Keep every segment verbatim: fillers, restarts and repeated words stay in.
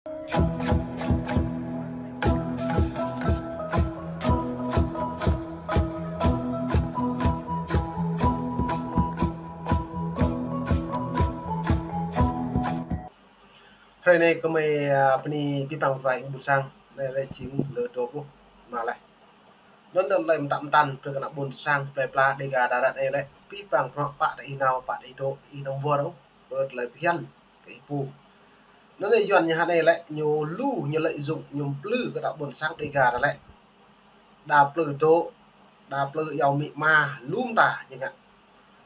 Hrơi anai kơmơi, a, bơni abih bang wai ƀôn sang, anai lĕ jing lơ dŏ ƀuh mă laih. Anŭn tơlơi mơtă mơtăn brơi kơ ană ƀôn sang plơi pla Dêga ta ră anai lĕ, abih bang bruă pă tơ ih nao, pă tơ ih dŏ, ih anăm wơr ôh, kơ tơlơi phiăn kơ ih pô. Anŭn anai Yuan ñu hă anai lĕ, ñu lu ñu lợi dụng, ñu plư kơ ană ƀôn sang Dêga ta lĕ. Đa plư dŏ, đa plư iâu amĭ ama, lu mơta ñu ngă.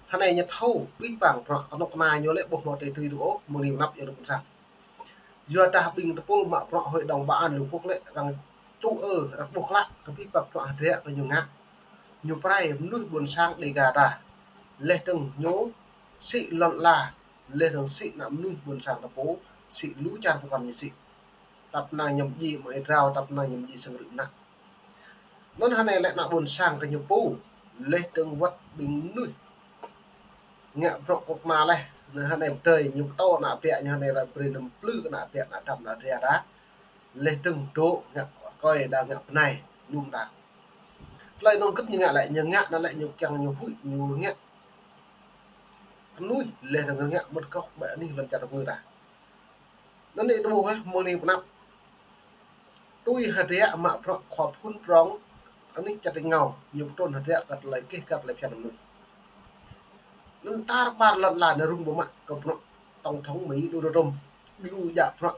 Hơnai ñu thâo abih bang bruă kơnuk kơna ñu lĕ ƀu hmâo tơlơi tui tui ôh, mơ̆ng anai pơ anăp yơh ƀôn sang. Yua dah ƀing tơpul mă bruă Hội đồng Bảo an Liên Hợp Quốc lĕ arăng ču ư, arăng ƀuh klă kơ abih bang bruă hơdră kơ ñu ngă. Ñu pơrai mơnuih ƀôn sang Dêga ta. Laih dơ̆ng ñu sĭ lŏn ala, laih dơ̆ng sĭ ană mơnuih ƀôn sang ta pô, sĭ lu čar pơkŏn ñu sĭ. Tăp năng ñăm djai amai drao, tăp năng ñăm djai sang rư̆ mơnă. Anŭn hơnai lĕ ană ƀôn sang kơ ñu pô, laih dơ̆ng wơ̆t ƀing mơnuih ngă bruă kơnuk kơna laih, anŭn hơnai pơdơi ñu pơtô ană ƀiă ñu hơnai lĕ brơi anăm plư kơ ană ƀiă, ană dăm, ană dra đa. Laih dơ̆ng dŏ ngă rơkơi đa ngă bơnai, lu mơta. Tơlơi anŭn kơ̆t ñu ngă lĕ, ñu ngă anŭn lĕ ñu kiăng ñu huĭ, ñu ngă kơnuih, laih dơ̆ng ngă mơ̆t gŏk ƀơi anih lŏn čar rơngư ta. Anŭn anai tơƀuh hă, mơ̆ng anai pơ anăp. Tui hơdră mă bruă khua phŭn prŏng, anih čar tơngao, ñu pơtrŭn hơdră kơ tơlơi gêh găt tơlơi phiăn mơnuih. Anŭn tar ƀar lŏn ala anai rŭng ƀu mă kơ bruă tổng thống Mỹ Donald Trump, ñu djă bruă.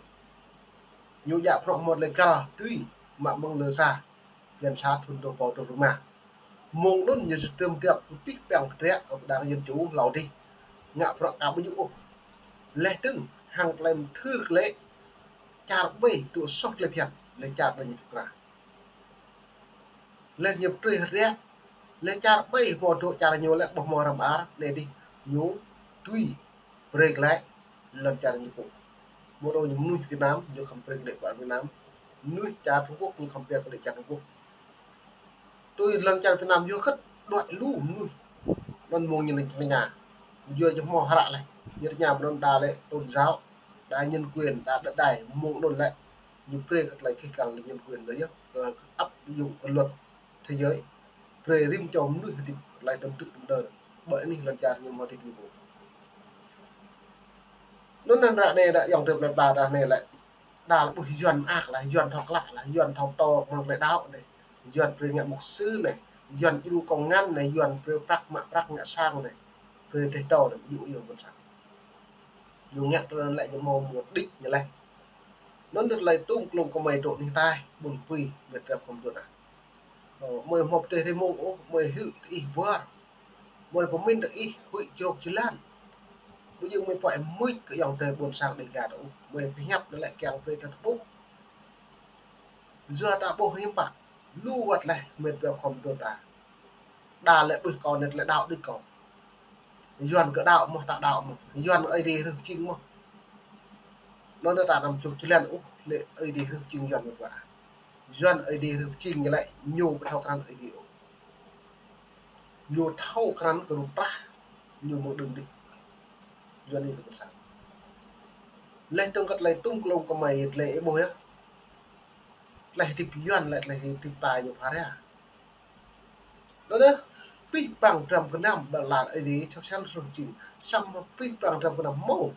Ñu djă bruă hmâo tơlơi găl tui mă mơ̆ng lơ sa. Phiăn sa thŭn dua rơbâo dua pluh rơma. Mơ̆ng anŭn ñu sơdơ̆m tiăp kơ abih bang hơdră kơ đảng Dân Chủ hlâo adih. Ngă bruă ka ƀu djơ̆ ôh. Laih dơ̆ng hăng tơlơi mơthưr kơ lĕ čar ƀai dŏ soh tơlơi phiăn, lĕ čar anai ñu tŭ kra. Laih ñu pơtrơi hơdră, lĕ čar ƀai hmâo dŏ čar ñu lĕ ƀu hmâo răm ar, anai adih ñu tui brơi glaĭ lŏn čar ñu pô. Mơ̆ dŏ ñu mơnuih Việt Nam, ñu khŏm brơi glaĭ kơ Việt Nam. Mơnuih čar Trung Quốc, ñu khŏm brơi glaĭ čar Trung Quốc. Tui lŏn čar Việt Nam yua kơ̆t đuaĭ lu mơnuih. Anŭn mơ̆ng ñu anai tơña. Yua ñu hmâo hră laih. Ñu tơña mơ̆ anŭn đa lĕ tôn giáo, đa nhân quyền, đa đất đai, mơ̆ng anŭn lĕ. Ñu brơi kơ tơlơi gêh găl nhân quyền anŭn yơh, kơ áp dụng kơ luật thế giới. Brơi rĭm čô mơnuih hơdip tơlơi tơm tư̆ tơm đơr. Ƀơi anih lŏn čar ñu hmâo hơdip ñu pô. Anŭn anŭn ră anai đa ayŏng adơi plơi pla ta anai lĕ. Đa lĕ ƀuh Yuan mơak lah, Yuan thâo klă lah, Yuan thâo pơtô mơ̆ng tơlơi đaŏ anai. Yuan brơi ngă mục sư anai, Yuan djru công an anai, Yuan brơi prăk mă prăk ngă sang anai. Brơi teh tâo anai, ƀu djơ̆ ôh ƀôn sang. Ñu ngă tơlơi anŭn lĕ ñu hmâo mục đích ñu laih. Anŭn tơlơi tŭm klŭm kơ mơi dŏ anih ataih, ƀun pui, mĕt wa khŏm dŏ anai. Ơ, mơi hmâo pơdơi rơmông ôh, mơi hư̆ tơ ih wơr. Mơi pơmĭn tơ ih huĭ črôk jơlan. Ƀu djơ̆ mơi pơhiăp mưč kơ ayŏng adơi ƀôn sang Dêga ta ôh. Mơi pơhiăp anŭn lĕ kiăng brơi ta tơƀuh. Yua ta ƀuh hiư̆m pă. Lu wơ̆t laih mĕt wa khŏm dŏ ta. Đa lĕ ƀuh kâo anai lĕ đaŏ đôč kâo. Yuan kơ đaŏ mơ̆, ta đaŏ mơ̆. Yuan Ơi Adai rơh pơjing mơ̆. Anŭn ta anăm črôk jơlan ôh, lĕ Ơi Adai rơh pơjing Yuan mơ̆ ƀă. Yuan Ơi Adai rơh pơjing ñu lĕ ñu ƀu thâo krăn Ơi Adai ôh. Ñu thâo krăn kơ rup trah ñu mơ̆ng đưm đih. Yuan anai ƀôn sang. Laih dơ̆ng kơ tơlơi tŭm klŭm kơ mơi tơlơi ih ƀuh yơh. Tơlơi hơdip Yuan lĕ tơlơi hơdip ta yơh phara. Anŭn yơh, abih bang dram gơnam ƀơi lŏn Ơi Adai sel sel rơh pơjing. Samơ̆ abih bang dram gơnam hmâo.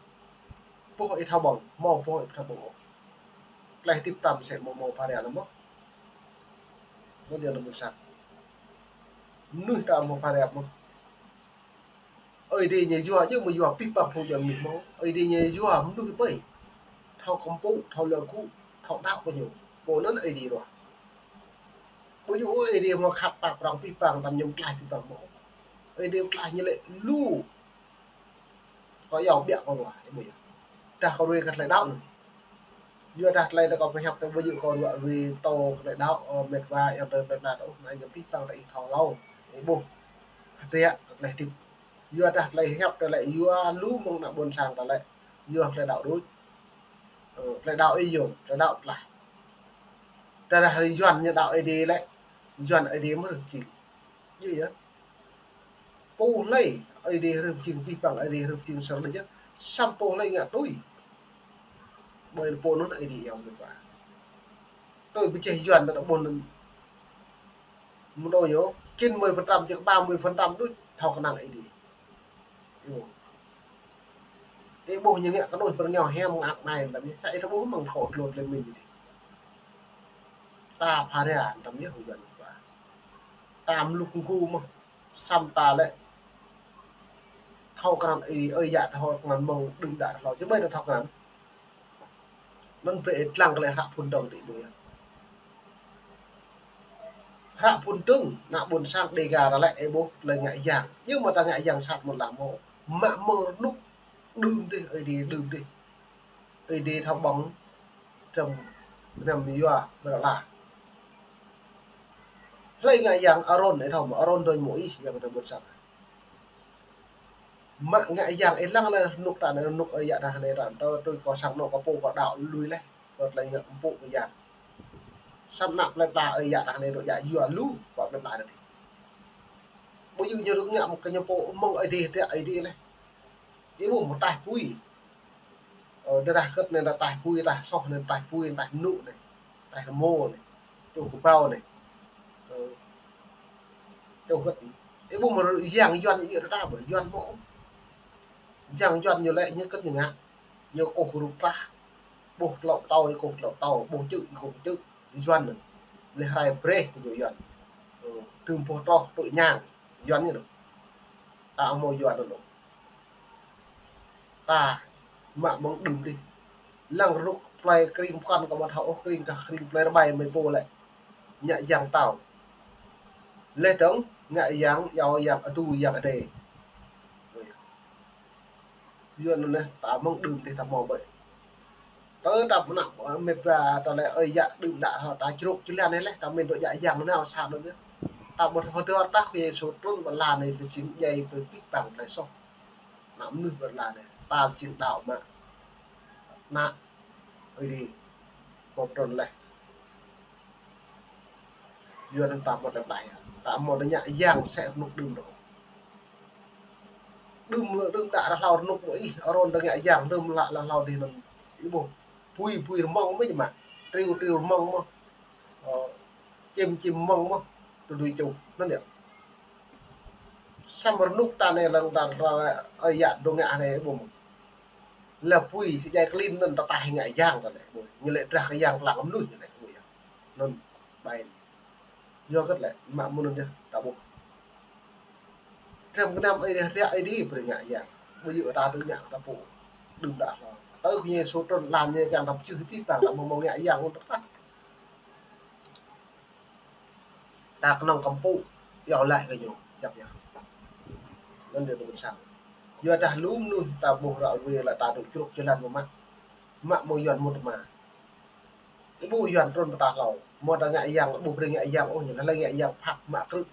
Boh ih thâo ƀơ̆ng, hmâo boh ih thâo ƀơ̆ng ôh. Tơlơi hơdip ta mơsĕ hmâo hmâo phara anŭn mơ̆. Anŭn yơh anŭn ƀôn sang. Mơnuih ta hmâo phara mơ̆. Ơi Adai ñu yua, djơ̆ mơ̆ yua abih bang phung djuai mơnuih hmâo. Ơi Adai ñu yua mơnuih ƀai. Thâo kơmpŭ, thâo lơ gŭ, thâo đaŏ kơ ñu. Pô anŭn Ơi Adai ruah. Ƀu djơ̆ Ơi Adai hmâo khăp pap prŏng abih bang, tăm ñu pơklaih abih bang hmâo. Ơi Adai pơklaih ñu lĕ lu. Kâo iâu biă kâo ruah, ih ƀuh yơh. Dah kâo ruai kơ tơlơi đaŏ anŭn. Yua dah tơlơi ta kâo pơhiăp ta ƀu djơ̆ kâo ruah ruai pơtô kơ tơlơi đaŏ, ơ, mĕt wa, ayŏng adơi plơi pla ta ôh, anai ñu abih bang ta ih thâo hlâo. Ih ƀuh. Hơdră kơ tơlơi hơdip. Yua dah tơlơi hiăp ta lĕ, yua lu mơ̆ng ană ƀôn sang ta lĕ, yua tơlơi đaŏ đôč. Ơ, tơlơi đaŏ ih yơh, tơlơi đaŏ tơlah. Tơdah Yuan ñu đaŏ Ơi Adai lĕ, Yuan Ơi Adai mơ̆ rơh pơjing. Djơ̆ yơh. Pô hlơi Ơi Adai rơh pơjing, abih bang Ơi Adai rơh pơjing sơr đôč yơh. Samơ̆ pô hlơi ngă tui. Ƀơi pô anŭn Ơi Adai yơh mơ̆n wa. Tui pơčeh Yuan ta ƀôn anŭn. Mơ̆n đôč yơh, chín mươi phần trăm, či ba mươi phần trăm đôč thâo kơnang Ơi Adai. Ih ƀuh. Ih ƀuh ñu ngă kơnuih pơrơngiao hiam ngă mai, tăm yơh. Sa ih ta ƀuh mơ̆ng khŏ tlôt lĕ mĭn dih. Ta phara tăm yơh Yuan wa. Ta mluk ngŭ mơ̆n. Samơ̆ ta lĕ thâo krăn Ơi, Ơi yă thâo krăn mơ̆ng đưm đă hlâo. Či ƀai ta thâo krăn. Anŭn brơi ih lăng kơ lĕ hră phŭn dơ̆ng tih ƀuh yơh. Hră phŭn dơ̆ng, ană ƀôn sang Dega ta lĕ ih ƀuh tơlơi ngă yang. Yua mơ̆ ta ngă yang sat mơ̆n lăm mơ̆. Mă mơ̆ng rơnŭk đưm dih, Ơi Adai đưm dih. Ơi Adai thâo ƀơ̆ng, trăm năm yua ƀrơ̆ la. Hlơi ngă yang Arôn, ih thâo mơ̆ Arôn dơi Môis, yang ta ƀôn sang. Mă ngă yang ih lăng lĕ rơnŭk ta anai, rơnŭk Ơi yă ta anai, ta tơ tui kơ sang anŏ kơ pô kơ đaŏ lui leh, kơ tơlơi ngă kơmpŭ kơ yang. Samơ̆ ană plơi pla Ơi yă ta anai dŏ djă yua lu kơ plơi pla ta dih. Ƀu djơ̆ ñu rơnŭk ngă mơ̆ng kơ ñu pô mơ̆ng Ơi Adai, tơlơi Ơi Adai leh. Ih ƀuh mơ̆ taih pui. Ơ, tơdah kơ̆t anai ta taih pui, taih soh anai, taih pui, taih mơnŭ anai, taih rơmô anai, tuh kơbao anai. Ơ, tuh kơ̆t. Ih ƀuh mơ̆ yang Yuan ih ta ƀuh, Yuan mơ̆. Yang Yuan ñu lĕ ñu kơ̆t ñu ngă. Ñu kôh rŭp trah. Ƀuh tlŏ pơtâo, ñu kôh tlŏ pơtâo. Ƀuh čư̆, ñu kôh čư̆. Yuan anŭn. Leh rai breh kơ ñu Yuan. Ơ, tơm boh troh tui ñang. Yuan ñu anŭn. Ta mơ̆ Yuan anŭn. Ta mă mơ̆ng đưm dih. Lăng rơnŭk plơi kring pơkŏn kơ ƀu thâo ôh, kring kah kring plơi rơbai mơi pô lĕ. Ngă yang tao. Leh dơ̆ng ngă yang, yua yang adu, yang adai. Yuan anŭn leh ta mơ̆ng đưm dih ta mơ̆ ƀơi. Tơ ta pơnă, ơ, mĕt wa ta lĕ Ơi yă đưm đă hlâo ta čruk čơlan anai leh, ta mĭn dŏ djă yang nao sa anŭn yơh. Ta ƀuh hơdơr tah kơ Yêsu trŭn ƀơi lăn anai lĕ jing djai pơpih pang tơlơi soh. Ană mơnuih ƀơi lăn anai, ta jing đaŏ mă. Ană Ơi Adai. Mơ̆ trŭn leh. Yuan anŭn ta mơ̆ tơlơi pơklaih. Ta mơ̆ tơña yang sĕ rơnŭk đưm dŏ. Đưm, đưm đă rơhlâo rơnŭk ƀu ih, Arôn tơña yang đưm lă lă hlâo dih anŭn. Ih ƀuh, pui, pui rơmơ̆ng mơ̆ mă. Triu, triu rơmơ̆ng mơ̆. Ơ, čim, čim rơmơ̆ng mơ̆. Tơdui čuh, anŭn yơh. Samơ̆ rơnŭk ta anai lăng ta, ta, Ơi yă dŏ ngă anai ƀuh mơ̆. Lĕ pui, sĭt djai klin anŭn ta taih ngă yang ta anai ƀuh. Ñu lĕ drah kơ yang lăng mơnuih ñu lĕ ƀuh yơh. Anŭn, ƀai. Yua kơ lĕ, mă mơ̆ng anŭn yơh, ta ƀuh. Trăm gơnam Ơi Adai, riă Ơi Adai brơi ngă yang. Ƀu djơ̆ ta tŭ ngă ta pô. Đưm đă hlâo. Tơ kơ Yêsu trŭn lăn ñu kiăng ta pơčeh pih pang ta mơ̆ mơ̆ ngă yang anŭn tơpă. Ta kơnơ̆ng kơmpŭ, yua lĕ kơ ñu, djăp yơh. Anŭn dih tơ ƀôn sang. Yua dah lu mơnuih ta ƀuh ră ruai lĕ ta dŏ čruk čơlan mơ̆ mă. Mă mơ̆ng Yuan mŭt tơma. Ih ƀuh Yuan trŭn pơ ta hlâo. Mơ̆ ta ngă yang, ƀu brơi ngă yang ôh, ñu lĕ ngă yang phak mă krư̆.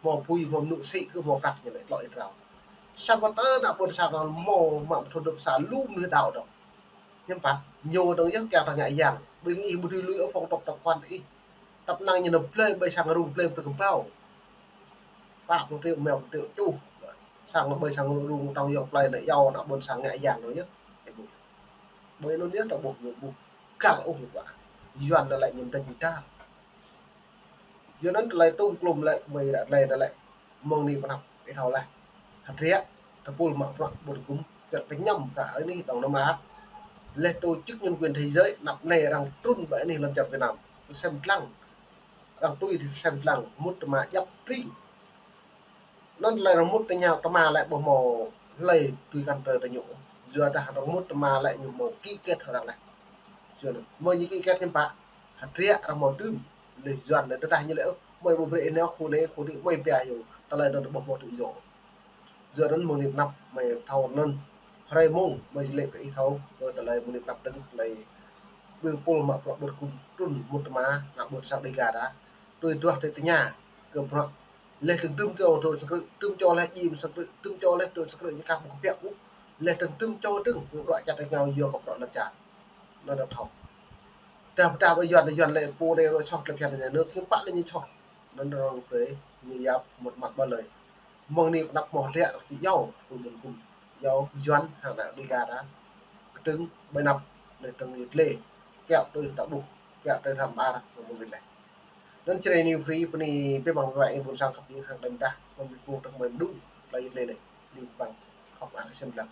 Mơ̆ pui, mơ̆ mơnŭ sĭ kơ mơ̆ prăk ñu lĕ tlŏ ih trao. Samơ̆ tơ ană ƀôn sang anŭn mơ̆ mă pơthun dŏ pơ sa lu mơnuih đaŏ dŏ. Hiư̆m pă, ñu dŏ yơh kiăng ta ngă yang. Ƀing ih ƀu dưi lui ôh phŏng tŏp tŏp kuan ih. Tăp năng ñu nao blơi ƀơi sang rŭng blơi pơ kơbao. Pă pluh triệu, rơma pluh triệu čuh. Sang ƀơi sang rŭng tŏng yơh plơi anai yua ană ƀôn sang ngă yang dŏ yơh. Ih ƀuh. Ƀơi anŭn yơh ta ƀuh ñu ƀuh. Găl ôh ñu ƀuh. Yuan anŭn lĕ ñu mơdĕč mơdar. Yua anŭn tơlơi tŭm klŭm lĕ kơmơi ră tơlơi anŭn lĕ mơ̆ng anai pơ anăp ih thâo leh. Hơdră, tơpul mă bruă ƀun gum, kơ tơñăm kơ anih dŏng nơma. Leh tổ chức nhân quyền thế giới, anăp anai arăng trŭn ƀơi anih lŏn čar Việt Nam. Sem lăng, arăng tui sem lăng, mŭt tơma djăp tring. Anŭn tơlơi arăng mŭt tơña tơma lĕ ƀu hmâo hlơi tui kăn tơ tơ ñu. Yua dah arăng mŭt tơma lĕ ñu hmâo ký kết hăng arăng leh. Yua anŭn, mơ̆ ñu ký kết hiư̆m pă, hơdră arăng hmâo tŭm. Leh Yuan anai tơdah ñu lĕ, ơ, mơi ƀu brơi ih nao khu anai, khu anai, mơi pia yơh, tơlơi anŭn ƀu hmâo tŭ yơh. Yua anŭn mơ̆ng anai pơ anăp mơi thâo anŭn. Hrơi mông, mơi či lĕ kơ ih thâo, kơ tơlơi mơ̆ng anai pơ anăp dơ̆ng, tơlơi ƀing tơpul mă bruă ƀun gum trŭn mŭt tơma, ană ƀôn sang Dega ta. Tui duah tui tơña, kơ bruă Leh tơm tơm čô tơ sang krư̆, tơm čô leh jim sang krư̆, tơm čô leh tơ sang krư̆ ñu kah ƀu kơpiă ƀu. Leh tơm tơm čô tơ̆ng, ñu đuaĭ čăt rơngiao yua kơ bruă lăn čar. Anŭn ta thâo. Tơdah pơdah ƀơi Yuan, Yuan lĕ pô anai rŏ soh tơlơi phiăn anai, anŭn kiăng pă lĕ ñu soh. Anŭn arăng brơi ñu yap mŭt măt ƀơi lơi. Mơ̆ng anai pơ anăp mơ̆ hơdră či yua, tơpul ƀun gum. Yua Yuan hăng ană Dega ta. Kơtơ̆ng ƀơi anăp. lĕ tơ̆ng yơh lĕ. Kiaŏ tui ta ƀuh, kiaŏ tui tham ƀar, mơ̆ng wĭt lĕ. Anŭn čơrê ñu free, pơ anai pơblang wai ƀôn sang khăp hăng đơ̆ng đah, mơ̆ng wĭt ƀuh tơ̆ng mơ̆ng đŭng, lĕ yơh lĕ anai, ñu pơblang, hŏk mơak sem lăng.